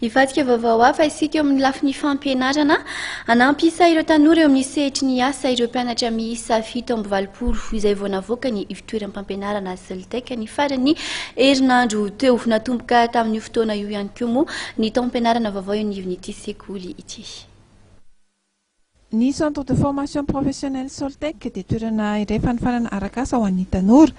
Hivadika vaovao hafa isika eo amin'ny lafiny fampianarana. Hanampy isa ireo tanora eo amin'ny sehatry ny asa ireo mpianatra miisa 87 izay vao navoaka ny ivontoeram-pampianarana Soltec ny faran'ny herinandro teo. Natomboka tamin'io fotoana io ihany koa moa ny taom-pianarana vaovao eo anivon'ity sekoly ity. Ny Centre de formation professionnelle Soltec dia toerana iray fanofanana arak'asa ho an'ny tanora.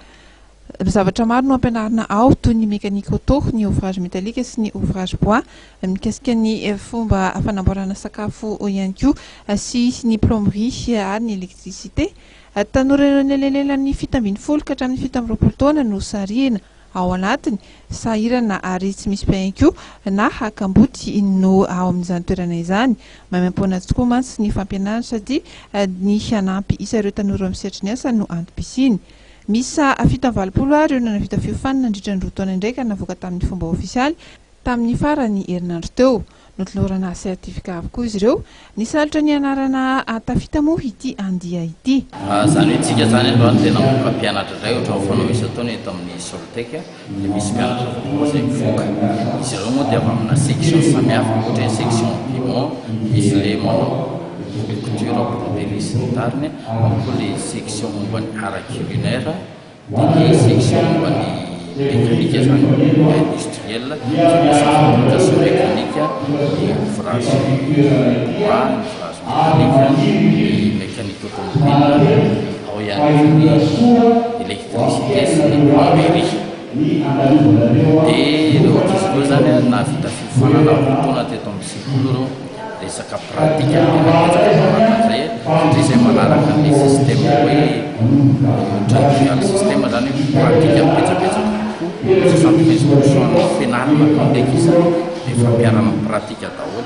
Zavatra maro no ampianarina ao toy ny mécanique auto, ny ouvrage métallique sy ny ouvrage bois, mikasika ny fomba fanamboarana sakafo ihany koa sy ny plomberie ary ny électricité. Tanora eo anelanelan'ny 17 ka hatramin'ny 27 taona no sarihina. ao anatiny, sahirana ary tsy misy mpiahy koa na kamboty no ao amin'izany toerana izany. Maimaimpoana tokoa mantsy ny fampianarana satria ny hanampy isa ireo tanora amin'ny sehatry ny asa no antom-pisiany. Miisa 87 ary ireo nanavita fiofanana nandritra ny 2 taona indray ka navoaka tamin'ny fomba ofisialy tamin'ny faran'ny herinandro teo. Notolorana certificat avokoa izy ireo. Nisalotra ny anarana Tafita moa ity andia ity. Izany hoe tsika izany androany tena mamoaka mpianatra indray ohatran'ny fanao isan-taona eto amin'ny Soltec dia misy mpianatra vaovao izay mivoaka. Izy ireo moa dia avy amina section samihafa ohatra hoe section habillement, misy ilay manao couture, broderie sy ny tariny, ao koa ilay section momba ny art culinaire, Dia ny section momba ny mécanique izany, industriel, izay misy fabrication mécanique, ny ouvrage bois, ny ouvrage métallique, ny mécanique automobile, ao ihany koa ny électricité sy ny plomberie. Dia ireo ankizy ireo izany nahavita fiofanana 2 taona teto amin'ny sekoly ireo. Resaka pratique no tena betsaka tao anatin'izay satria izay manaraka an'ilay système hoe dual système zany hoe pratique no betsabetsaka kokoa, 75 pourcent ny fianarana ataon'ny ankizy dia fampiharana ny pratique daholo,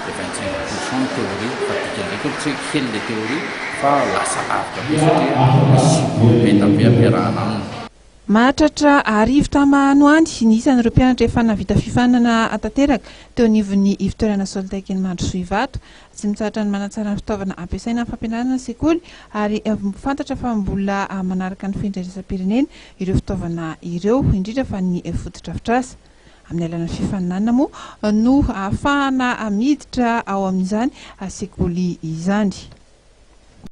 dia 25 pourcent ny théorie fa dikan'izay koa tsy hoe kely ilay théorie fa lasa lavitra be satria misy support be dia be ampiarahana aminy. Mahatratra 100 tama any ho any ny isan'ireo mpianatra efa nahavita fiofanana tanteraka teo anivon'ny ivontoerana Soltec eny Mandrosoa Ivato. Tsy mitsahatra ny manatsara ny fitaovana ampiasaina amin'ny fampianarana ny sekoly ary fantatra fa mbola manaraka ny fenitra iraisam-pirenena ireo fitaovana ireo, indrindra fa ny fotodrafitrasa. Amin'ny alalan'ny fifaninanana moa no ahafahana miditra ao amin'izany sekoly izany.